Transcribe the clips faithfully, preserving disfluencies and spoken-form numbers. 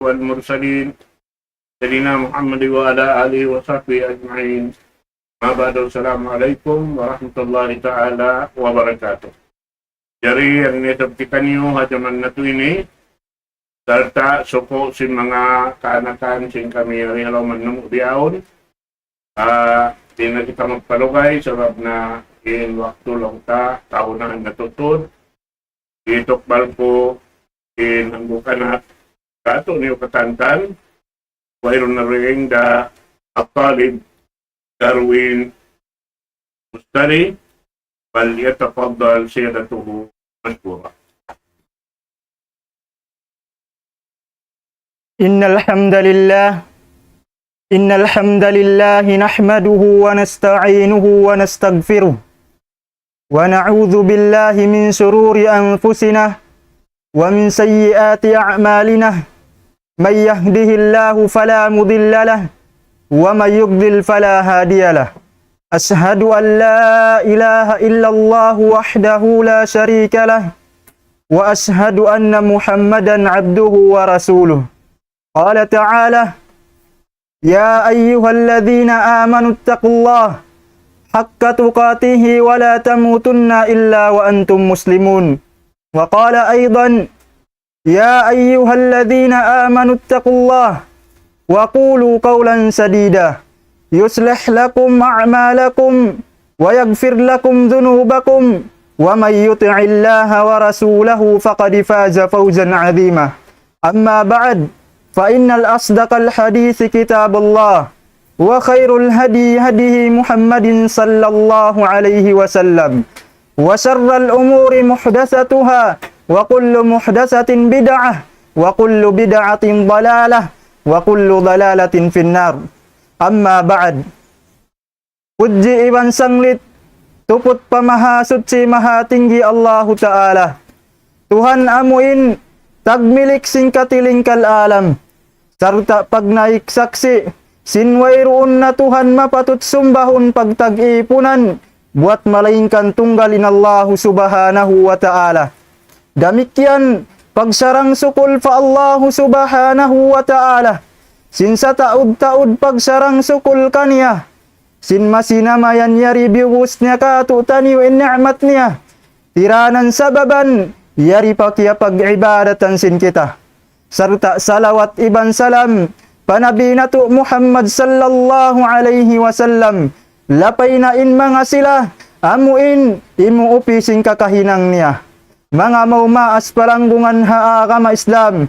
والمرسلين سيدنا محمد وعلى آله وصحبه أجمعين. ما بعد، السلام عليكم ورحمة الله تعالى وبركاته. Jari, in isab kitaniyu ha jaman natu' ini, sarta' suku' sin manga kaanakan sin kami yari ha lawm namu' bihaun, ah, di' na kita magpalugay, sabab na in waktu laung ta, kahunahan na tuud. Itukbal ku in hambuuk anak katu' niyu katantan, wayruun na ring da At-Talib Darwin Mustari, فليتفضل سيادته مشكورا. إن الحمد لله، إن الحمد لله نحمده ونستعينه ونستغفره، ونعوذ بالله من شرور أنفسنا ومن سيئات أعمالنا، من يهده الله فلا مضل له، ومن يضلل فلا هادي له. أشهد أن لا إله إلا الله وحده لا شريك له، وأشهد أن محمدا عبده ورسوله. قال تعالى: يا أيها الذين آمنوا اتقوا الله حق تقاته ولا تموتن إلا وأنتم مسلمون. وقال أيضا: يا أيها الذين آمنوا اتقوا الله وقولوا قولا سديدا يصلح لكم أعمالكم ويغفر لكم ذنوبكم ومن يطع الله ورسوله فقد فاز فوزا عظيما. أما بعد، فإن أصدق الحديث كتاب الله، وخير الهدي هدي محمد صلى الله عليه وسلم، وشر الأمور محدثاتها، وكل محدثة بدعة، وكل بدعة ضلالة، وكل ضلالة في النار. أما بعد. Pudji iban sanglit tuput pa Mahasuchi Mahatinggi Allahu Ta'ala, Tuhan amuin tagmilik sin katilingkal alam, sarta' pagnaik saksi' sin wayruun na Tuhan mapatut sumbahun pagtag-ipunan buwat malaingkan tunggal in Allahu Subhanahu wa Ta'ala. Damikkiyan pagsarang-sukul pa Allahu Subhanahu wa Ta'ala, sin sataud-taud pagsarang-sukul kaniya, sin masi namayan yari biyuwus niya kātu'niyu in ni'mat niya, tiranan sababan yari pa kiyapag-ibadatan sin kita. Sarta' salawat iban salam pa Nabi natu' Muhammad sallallahu alayhi wasallam, lapay na in manga sila amuin imuupi sin kakahinang niya. Manga maumaas palanggungan ha agama Islam,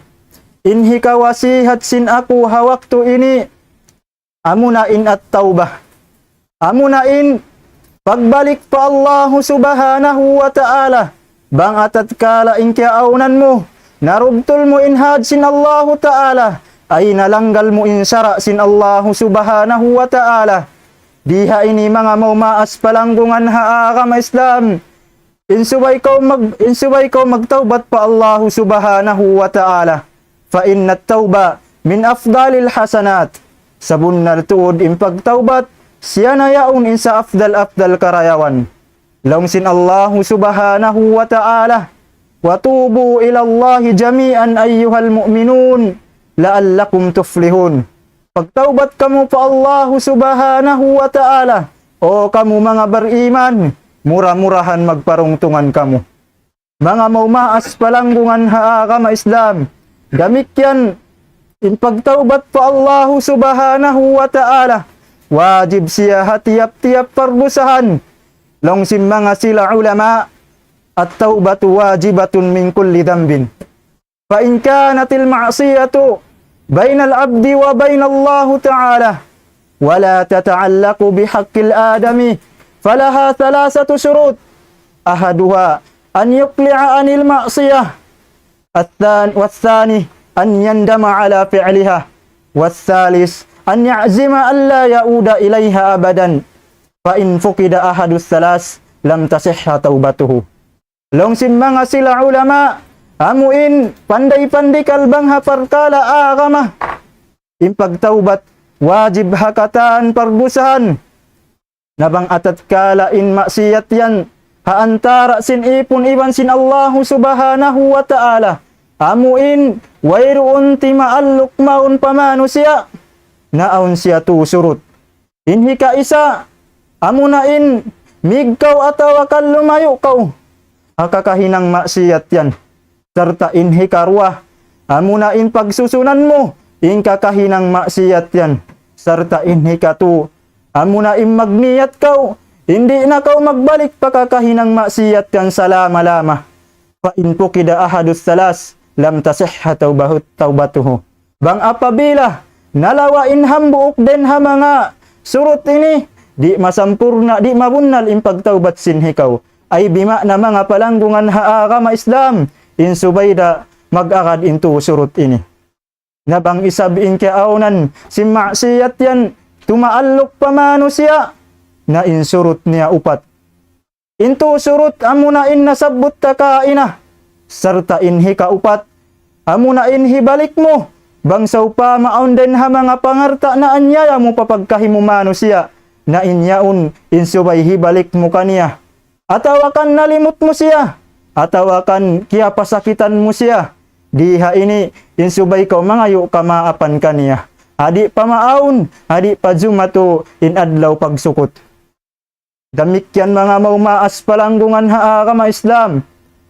in hikawasihat sin aku ha waktu ini, amuna in at-tawbah. Amuna in pagbalik pa Allahu Subhanahu wa Ta'ala. Bang atatkala in kiyaawnan mu, narubtul mu in had sin Allahu Ta'ala, ay nalanggal mu in sara' sin Allahu Subhanahu wa Ta'ala. Di ha ini manga maumaas palanggungan ha agama Islam. In subay kaw mag-, in subay kaw magtawbat pa Allahu Subhanahu wa Ta'ala. فإن التوبة من أفضل الحسنات. Sabunnal tuud in pagtawbat, siya na yaun in sa afdal-afdal karayawan. Laung sin Allahu Subhanahu wa Ta'ala, وتوبوا إلى الله جميعا أيها المؤمنون لعلكم تفلحون. Pagtawbat kamu pa Allahu Subhanahu wa Ta'ala, o kamu manga bariman, mura-murahan magparungtungan kamu. Manga maumaas palanggungan ha agama Islam, damikkiyan in pagtawbat pa Allahu Subhanahu wa Ta'ala, wajib siya ha tiyap-tiyap pardusahan. Laung sin manga sila ulama, التوبة واجبة من كل ذنب. فإن كانت المعصية بين العبد وبين الله تعالى ولا تتعلق بحق الآدمي فلها ثلاثة شروط. أحدها أن يقلع عن المعصية، الثان-، والثاني أن يندم على فعلها، والثالث أن يعزم ألا يعود إليها أبدا، فإن فقد أحد الثلاث لم تصح توبته. Laung sin manga sila ulama, amu in panday-pandikal bang ha parkala' agama. In pagtawbat wajib ha katan pardusahan. Na bang atatkala' in maksiyat yan ha antara' sin ipun iban sin Allahu Subhanahu wa Ta'ala, Amu in wayruun timaalluk mawn pa manusiya'. Naawn siya tu surut. In hikaisa, amuna in mīg kaw atawa kan lumayu' kaw ha kakahinang maksiyat yan. Sarta' in hikaruwa, amuna in pagsusunan mu in kakahinang maksiyat yan. Sarta' in hikatu, amuna in magniyat kaw, di' na kaw magbalik pa kakahinang maksiyat yan salama-lama. فإن فقد أحد الثلاث لم تصح توبه-، توبته. Bang apabila nalawa' in hambuuk dayn ha manga surut ini, di' masampurna', di' mabunnal in pagtawbat sin hikaw. Ay bima'na manga palanggungan ha agama Islam, in subay da mag-agad in tu surut ini. Na bang isab in kiyaawnan sin maksiyat yan tumaalluk pa manusiya', na in surut niya upat. In tu surut amuna in nasabbut ta kaina. Sarta' in hikaupat, amuna in hibalik mu. Bang sawpama awn dayn ha manga pangalta' na anyaya mu pa pagkahi mu manusiya', na in yaun in subay hibalik mu kaniya. Atawa kan nalimut mu siya, atawa kan kiyapasakitan mu siya. Di ha ini in subay kaw mangayu' kamaapan kaniya. Di' pa maawn, di' pa jumatu in adlaw pagsukut. Damikkiyan manga maumaas palanggungan ha agama Islam.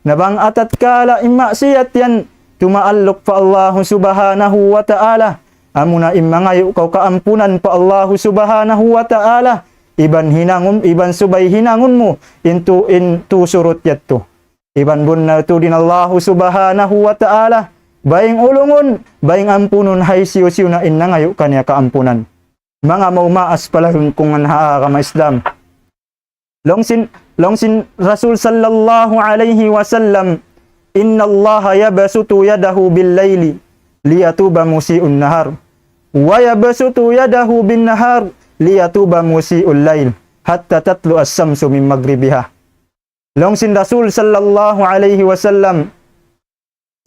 Na bang atatkala in maksiyat yan tumaalluk pa Allahu Subhanahu wa Ta'ala, amuna in mangayu' kaw kaampunan pa Allahu Subhanahu wa Ta'ala, iban hinangun, iban subay hinangun mu in tu, in tu surut yadtu. Iban bunnal tuud in Allahu Subhanahu wa Ta'ala, baying ulungun, baying ampunun ha hisiyu-siyu na in nangayu' kaniya kaampunan. Manga maumaas palanggungan ha agama Islam. Laung sin, laung sin Rasul sallallahu alayhi wasallam, إن الله يبسط يده بالليل ليتوب مسيء النهار، ويبسط يده بالنهار ليتوب مسيء الليل، حتى تطلع الشمس من مغربها. Laung sin Rasul sallallahu alayhi wasallam,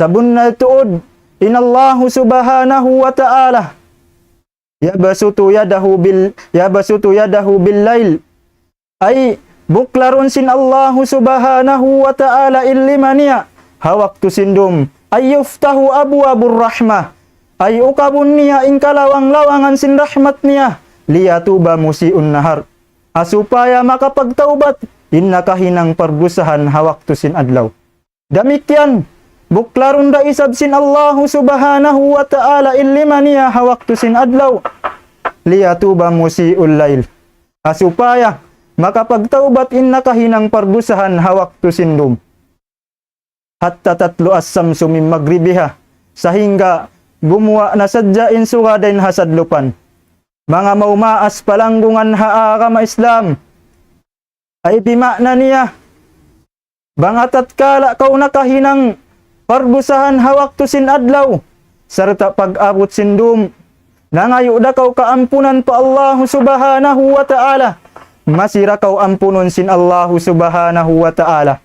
sabunnal tuud in Allahu Subhanahu wa Ta'ala, يبسط يده بال-، يبسط يده بالليل. Ay, buklarun sin Allahu Subhanahu wa Ta'ala in lima niya ha waktu sin dum. أي يفتح أبواب الرحمة. Ay, ukabun niya in kalawang-lawangan sin rahmat niya. ليتوب مسيء النهار. Ha supaya makapagtawbat in nakahinang pardusahan ha waktu sin adlaw. Damikkiyan, buklarun da isab sin Allahu Subhanahu wa Ta'ala in lima niya ha waktu sin adlaw. ليتوب مسيء الليل. Ha supaya makapagtawbat in nakahinang pardusahan ha waktu sin dum. حتى تطلع الشمس من مغربها. Sahingga gumuwa' na sadja in suga dayn ha sadlupan. Manga maumaas palanggungan ha agama Islam. Ay bima'na niya, bang atatkala kaw nakahinang pardusahan ha waktu sin adlaw, sarta' pag-abut sin dum, nangayu' da kaw kaampunan pa Allahu Subhanahu wa Ta'ala, masi da kaw ampunun sin Allahu Subhanahu wa Ta'ala.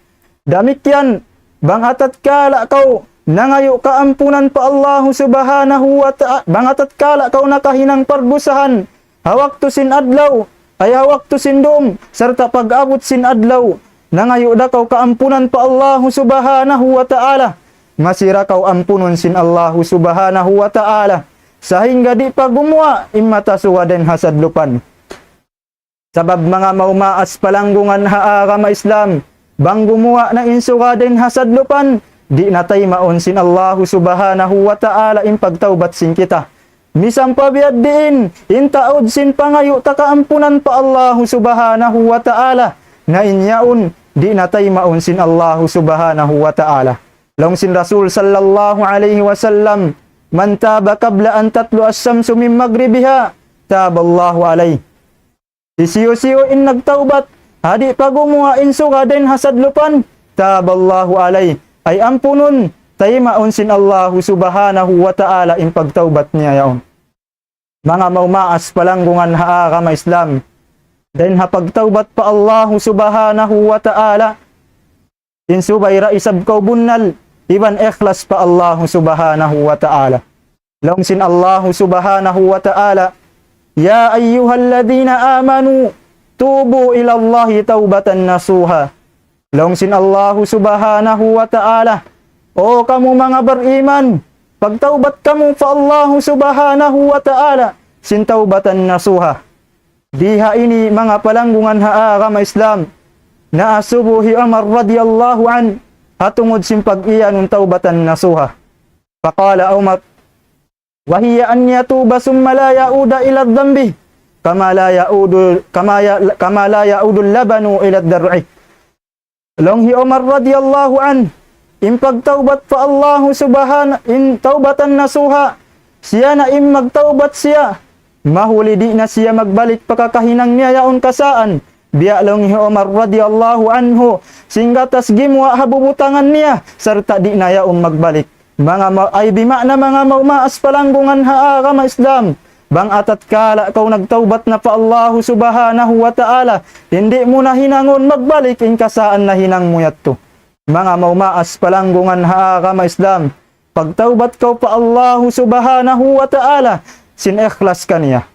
Damikkiyan, bang atatkala kaw nangayu' kaampunan pa Allahu Subhanahu wa Ta'ala, bang atatkala kaw nakahinang pardusahan ha waktu sin adlaw, ay ha waktu sin dum, sarta' pag-abut sin adlaw, nangayu' da kaw kaampunan pa Allahu Subhanahu wa Ta'ala, masi da kaw ampunun sin Allahu Subhanahu wa Ta'ala, sahingga di' pa gumuwa' in mata suga dayn ha sadlupan. Sabab manga maumaas palanggungan ha agama Islam, bang gumuwa' na in suga dayn ha sadlupan, di' na taymaun sin Allahu Subhanahu wa Ta'ala in pagtawbat sin kita. Misan pa biya' diin, in taud sin pangayu' ta kaampunan pa Allahu Subhanahu wa Ta'ala, na in yaun, di' na taymaun sin Allahu Subhanahu wa Ta'ala. Laung sin Rasul sallallahu alayhi wasallam, من تاب قبل أن تطلع الشمس من مغربها تاب الله عليه. Hisiyu-siyu in nagtawbat, ha di' pa gumuwa' in suga dayn ha sadlupan, تاب الله عليه. Ay ampunun, taymaun sin Allahu Subhanahu wa Ta'ala in pagtawbat niya yaun. Manga maumaas palanggungan ha agama Islam. Dayn ha pagtawbat pa Allahu Subhanahu wa Ta'ala, in subay da isab kaw bunnal iban ikhlas pa Allahu Subhanahu wa Ta'ala. Laung sin Allahu Subhanahu wa Ta'ala, يا أيها الذين آمنوا توبوا إلى الله توبة نصوحا. Laung sin Allahu Subhanahu wa Ta'ala, O kamu manga bariman, pagtawbat kamu pa Allahu Subhanahu wa Ta'ala, sin tawbatan nasuha. Di ha ini manga palanggungan ha agama Islam, naasubu hi Umar radiyallahu anhu, ha tungud sin pag-iyanun tawbatan nasuha. Faqala Umar, وهي أن يتوب ثم لا يعود إلى الذنب كما لا يعود، كما ي-، كما لا يعود اللبن إلى الضرع. Laung hi Umar radiyallahu anhu, in pagtawbat pa Allahu subhana-, in tawbatan nasuha, siya na in magtawbat siya, mahuli di' na siya magbalik pa kakahinang niya yaun kasaan, biya' laung hi Umar radiyallahu anhu, sin gatas gimuwa' ha bubutangan niya, sarta' di' na yaun magbalik. Manga ma-, ay bima'na manga maumaas palanggungan ha agama Islam. Bang atatkala kaw nagtawbat na pa Allahu Subhanahu wa Ta'ala, di' mu na hinangun magbalik in kasaan nahinang mu yadtu. Manga maumaas palanggungan ha agama Islam, pagtawbat kaw pa Allahu Subhanahu wa Ta'ala, sin ikhlas kaniya.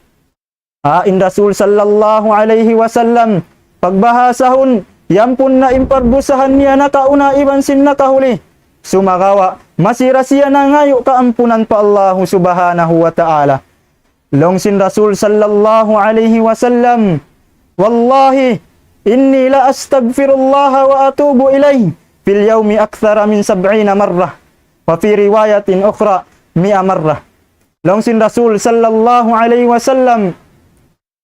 Ah, in Rasul sallallahu alayhi wasallam, pagbahasahun, yampun na in pardusahan niya nakauna iban sin nakahuli. Sumagawa', masi ra siya nangayu' kaampunan pa Allahu Subhanahu wa Ta'ala. Laung sin Rasul sallallahu alayhi wasallam, والله إني لأستغفر الله وأتوب إليه في اليوم أكثر من سبعين مرة، وفي رواية أخرى مئة مرة. Laung sin Rasul sallallahu alayhi wasallam,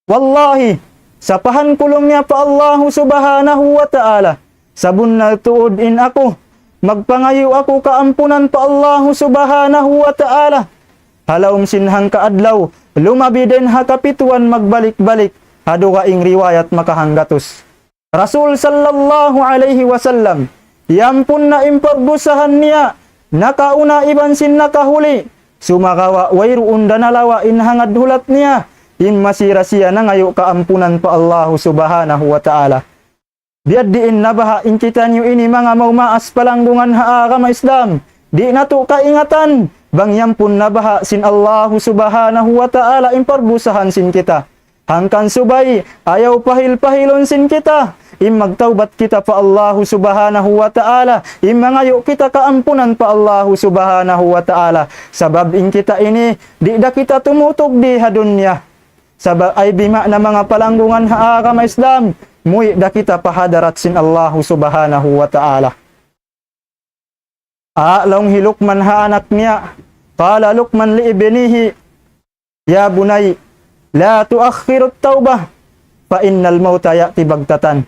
"Wallahi, sapahan ku laung niya pa Allahu Subhanahu wa Ta'ala, sabunnal tuud in aku, magpangayu' aku kaampunan pa Allahu Subhanahu wa Ta'ala ha lawm sin hangka adlaw, lumabi dayn ha kapituan magbalik-balik, ha dugaing riwayat makahanggatus." Rasul sallallahu alayhi wasallam, yampun na in pardusahan niya, nakauna iban sin nakahuli, sumagawa' wayruun da nalawa' in hangad hulat niya, in masi ra siya nangayu' kaampunan pa Allahu Subhanahu wa Ta'ala. Biya' diin na baha' in kitaniyu ini manga maumaas palanggungan ha agama Islam. Di' natu' kaingatan, bang yampun na baha' sin Allahu Subhanahu wa Ta'ala in pardusahan sin kita. Hangkan subay, ayaw pahil-pahilun sin kita. In magtawbat kita pa Allahu Subhanahu wa Ta'ala. In mangayu' kita kaampunan pa Allahu Subhanahu wa Ta'ala. Sabab in kita ini, di' da kita tumutug di ha dunya. Sabab ay bima'na manga palanggungan ha agama Islam, muwi' da kita pa hadarat sin Allahu Subhanahu wa Ta'ala. Ah, laung hi Luqman ha anak niya, قال لقمان لابنه يا بني لا تؤخر التوبة فإن الموت يأتي بغتة.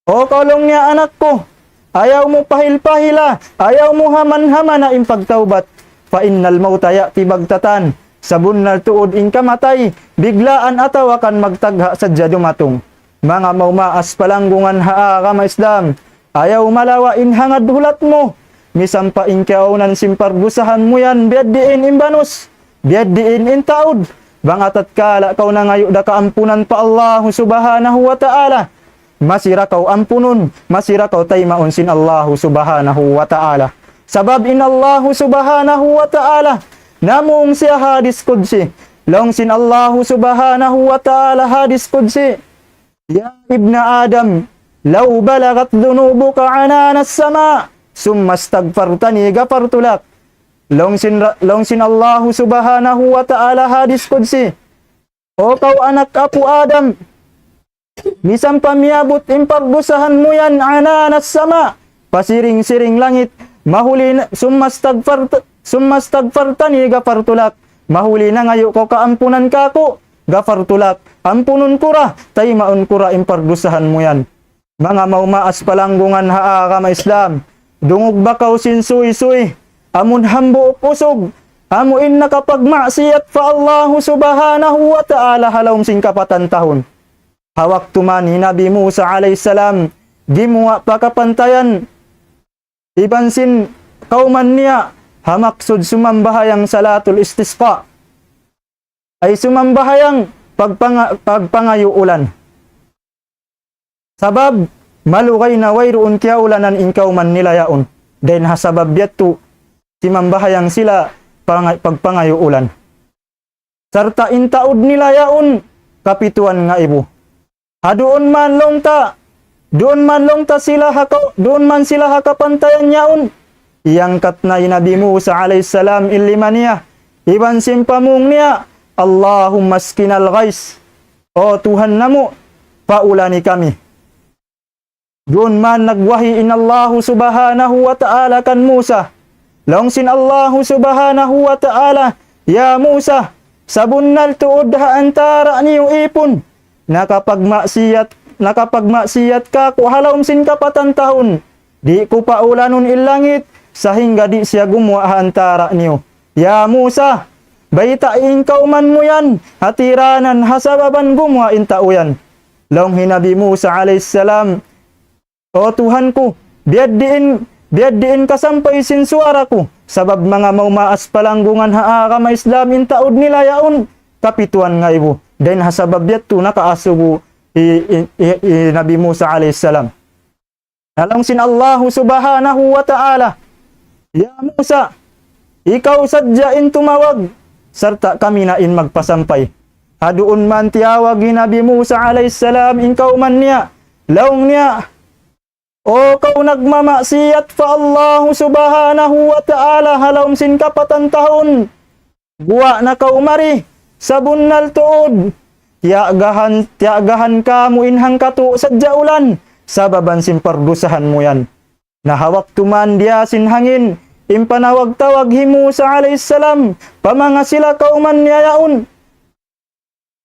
O kaw laung niya anak ku, ayaw mu pahil-pahila, ayaw mu haman-hamana in pagtawbat. فإن الموت يأتي بغتة. Sabunnal tuud in kamatay, biglaan atawa kan magtagha' sadja dumatung. Manga maumaas palanggungan ha agama Islam, ayaw malawa' in hangad hulat mu. Misan pa in kiyaunan sin pardusahan mu yan, biya' diin in banus, biya' diin in taud. Bang atatkala kaw nangayu' da kaampunan pa Allahu Subhanahu wa Ta'ala, masi ra kaw ampunun, masi ra kaw taymaun sin Allahu Subhanahu wa Ta'ala. Sabab in Allahu Subhanahu wa Ta'ala, namung siya hadis qudsi. Laung sin Allahu Subhanahu wa Ta'ala hadis qudsi, يا ابن آدم لو بلغت ذنوبك عنان السماء ثم استغفرتني غفرت لك. Laung sin ra-, laung sin Allahu Subhanahu wa Ta'ala hadis qudsi, O kaw anak apu' Adam, misan pa miyabut in pardusahan mu yan عنان السماء, pa siring-siring langit, mahuli na, ثم استغفرت-, ثم استغفرتني غفرت لك, mahuli nangayu' kaw kaampunan kāku', غفرت لك, ampunun ku ra, taymaun ku ra in pardusahan mu yan. Manga maumaas palanggungan ha agama Islam, dungug ba kaw sin suysuy, amun hambuuk usug, amu in nakapagmaksiyat pa Allahu Subhanahu wa Ta'ala ha lawm sin kapatan tahun. Ha waktu man hi Nabi Musa alayhis salam, gimuwa' pa kapantayan, iban sin kawman niya, ha maksud sumambahayang salatul istisqa. Ay sumambahayang pagpanga-, pagpangayu' ulan. Sabab, malugay na wayruun kiyaulanan in kawman nila yaun. Dayn ha sabab yadtu, simambahayang sila panga-, pagpangayu' ulan. Sarta' in taud nila yaun, kapituan ngaibu. Ha duun man laung ta, duun man laung ta sila ha ka-, duun man sila ha kapantayan yaun. Iyangkat na hi Nabi Musa alayhis salam in lima niya, iban sin pamung niya, "Allahumma asqinal ghais." O Tuhan namu', paulani kami. Duun man nagwahi in Allahu Subhanahu wa Ta'ala kan Musa. Laung sin Allahu Subhanahu wa Ta'ala, "Ya Musa, sabunnal tuud ha antara' niyu ipun, nakapagmaksiyat, nakapagmaksiyat kāku' ha lawm sin kapatan tahun. Di' ku paulanun in langit, sahingga di' siya gumuwa' ha antara' niyu. Ya Musa, baytai in kawman mu yan, ha tiranan ha sababan gumuwa' in tau yan." Laung hi Nabi Musa alayhis salam, "O Tuhan ku, biya' diin, biya' diin kasampay sin suwara ku, sabab manga maumaas palanggungan ha agama Islam in taud nila yaun, kapituan ngaibu." Dayn ha sabab yadtu nakaasubu hi, hi, hi, hi Nabi Musa alayhis salam. Na laung sin Allahu Subhanahu wa Ta'ala, "Ya Musa, ikaw sadja in tumawag, sarta' kami na in magpasampay." Ha duun man tiyawag hi Nabi Musa alayhis salam in kawman niya. Laung niya, "O kaw nagmamaksiyat pa Allahu Subhanahu wa Ta'ala ha lawm sin kapatan tahun, guwa' na kaw mari, sabunnal tuud, tiyagahan, tiyagahan kamu in hangkatu' sadja ulan, sababan sin pardusahan mu yan." Na ha waktu man diyasin hangin, in panawag-tawag hi Musa alayhis salam, pa manga sila kawman niya yaun.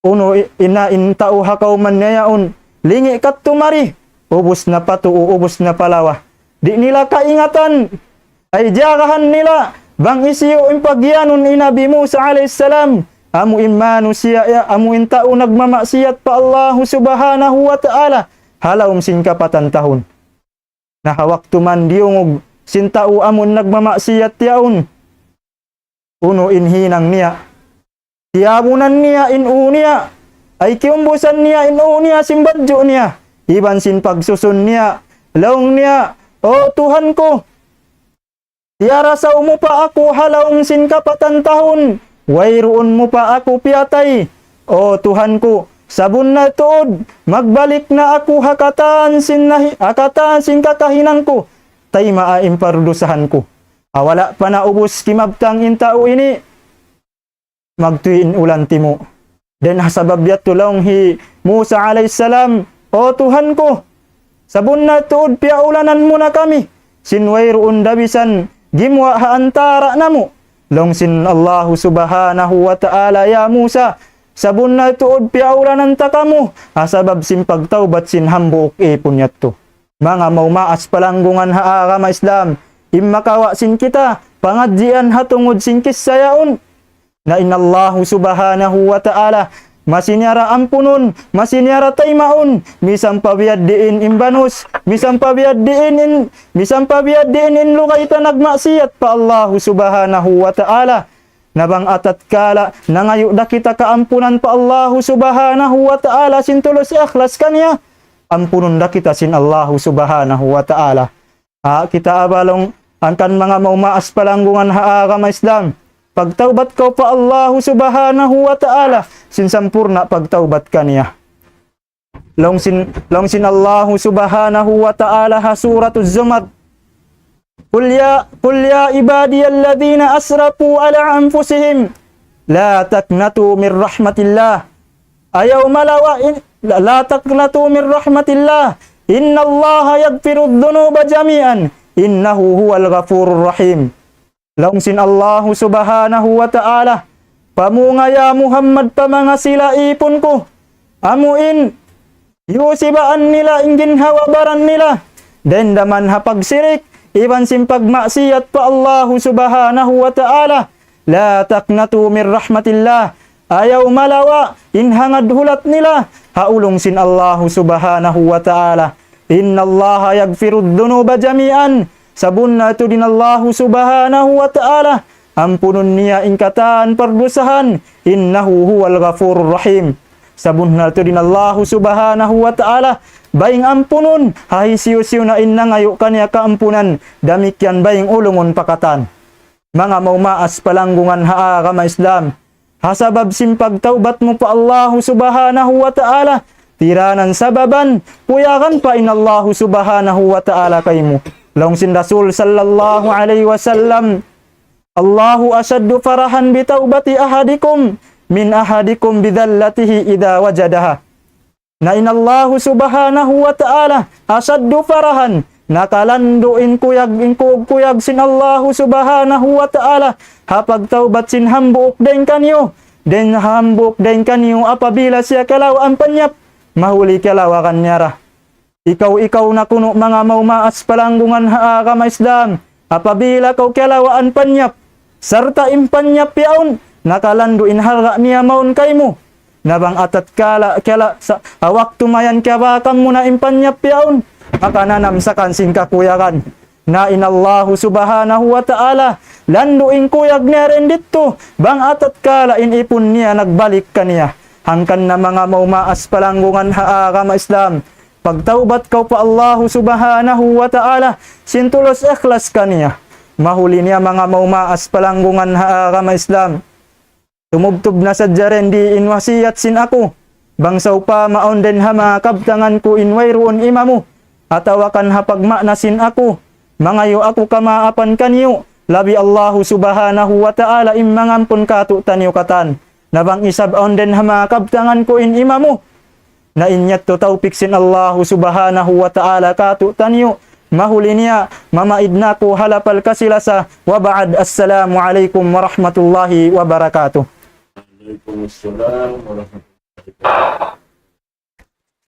Unu i-, ina in tau ha kawman niya yaun, "Lingi' kadtu mari, ubus na pa tuu, ubus na pa lawa." Di' nila kaingatan, ay jagahan nila, bang hisiyu in pagiyanun hi Nabi Musa alayhis salam, amu in manusiya' ya, amu in tau nagmamaksiyat pa Allahu Subhanahu wa Ta'ala, ha lawm sin kapatan tahun. Na ha waktu man diyungug sin tau amun nagmamaksiyat yaun, unu in hinang niya? Tiyabunan niya in ū niya, ay kiyumbusan niya in ū niya sin badju' niya, iban sin pagsusun niya, laung niya, "O Tuhan ku, tiyarasaw mu pa aku ha lawm sin kapatan tahun, wayruun mu pa aku piyatay. O Tuhan ku, sabunnal tuud, magbalik na aku ha katan sin nahi-, ha katan sin kakahinang ku, taymaa in pardusahan ku." Ha wala' pa naubus kimabtang in tau ini, magtuy in ulan timu'. Dayn ha sabab yadtu laung hi Musa alayhis salam, "O Tuhan ku, sabunnal tuud piyaulanan mu na kami, sin wayruun da bisan gimuwa' ha antara' namu'." Laung sin Allahu Subhanahu wa Ta'ala, "Ya Musa, sabunnal tuud piyaulanan ta kamu, ha sabab sin pagtawbat sin hambuuk ipun yadtu." Manga maumaas palanggungan ha agama Islam, in makawa' sin kita pangadjian ha tungud sin kissa yaun. Na in Allahu Subhanahu wa Ta'ala, masi niya ra ampunun, masi niya ra taymaun, misan pa biya' diin in banus, misan pa biya' diin in, misan pa biya' diin in lugay ta nagmaksiyat pa Allahu Subhanahu wa Ta'ala. Na bang atatkala nangayu' da kita kaampunan pa Allahu Subhanahu wa Ta'ala sin tulus ikhlas kaniya, ampunun da kita sin Allahu Subhanahu wa Ta'ala. Ha, kita abalung angkan manga maumaas palanggungan ha agama Islam. Pagtawbat kaw pa Allahu Subhanahu wa Ta'ala, sin sampurna' pagtawbat kaniya. Laung sin, laung sin Allahu Subhanahu wa Ta'ala ha Suratuz Zumar, "قل يا، قل يا عبادي الذين أسرفوا على أنفسهم لا تقنطوا من رحمة الله." Ayaw malawa in, la, "لا تقنطوا من رحمة الله إن الله يغفر الذنوب جميعا إنه هو الغفور الرحيم." Laung sin Allahu Subhanahu wa Ta'ala, "Pamunga ya Muhammad pa manga sila ipun ku, amu in yusibaan nila in ginhawa-baran nila, dayn da man ha pagsirik, iban sin pagmaksiyat pa Allahu Subhanahu wa Ta'ala. لا تقنطوا من رحمة الله. Ayaw malawa in hangad hulat nila ha ulung sin Allahu Subhanahu wa Ta'ala. إن الله يغفر الذنوب جميعا. Sabunnal tuud in Allahu Subhanahu wa Ta'ala, ampunun niya in katan pardusahan. إنه هو الغفور الرحيم. Sabunnal tuud in Allahu Subhanahu wa Ta'ala, baying ampunun ha hisiyu-siyu na in nangayu' kaniya kaampunan, damikkiyan baying ulungun pa katan." Manga maumaas palanggungan ha agama Islam, ha sabab sin pagtawbat mu pa Allahu Subhanahu wa Ta'ala, tiranan sababan, puyagan pa in Allahu Subhanahu wa Ta'ala kaymu. Laung sin Rasul sallallahu alayhi wasallam, الله أشد فرحا بتوبة أحدكم من أحدكم بذلته إذا وجدها. Na in Allahu subhanahu wa ta'ala, أشد فرحا, nakalandu' in kuyag, in kuyag sin Allahu subhanahu wa ta'ala, ha pagtawbat sin hambuuk dayn kaniyu, dayn hambuuk dayn kaniyu apabila siya kiyalawaan panyap, mahuli kiyalawakan niya ra. Ikaw-ikaw na kunu' manga maumaas palanggungan ha agama Islam, apabila kaw kiyalawaan panyap, sarta' in panyap yaun, nakalandu' in halga' niya mawn kaymu. Na bang atatkala, kiyala, sa, ha waktu mayan kiyabakan mu na in panyap yaun, makananam sa kan sin kakuyagan. Na in Allahu subhanahu wa ta'ala, landu' in kuyag niya dayn didtu, bang atatkala in ipun niya nagbalik kaniya. Hangkan na manga maumaas palanggungan ha agama Islam, pagtawbat kaw pa Allahu subhanahu wa ta'ala, sin tulus ikhlas kaniya. Mahuli niya manga maumaas palanggungan ha agama Islam. Tumubtub na sadja dayn di in wasiyat sin aku. Bang sawpama awn dayn ha manga kabtangan ku in wayruun imamu, atawa kan ha pagmaana sin aku, mangayu' aku kamaapan kaniyu, labi Allahu subhanahu wa ta'ala in mangampun kātu'niyu katan. Na bang isab awn dayn ha manga kabtangan ku in imamu, na in yadtu tawpik sin Allahu subhanahu wa ta'ala kātu'niyu, mahuli niya, mamaid na aku ha lapal kasi-lasa, wa ba'd, assalamu alaykum warahmatullahi wabarakatuh. وعليكم السلام ورحمة الله وبركاته.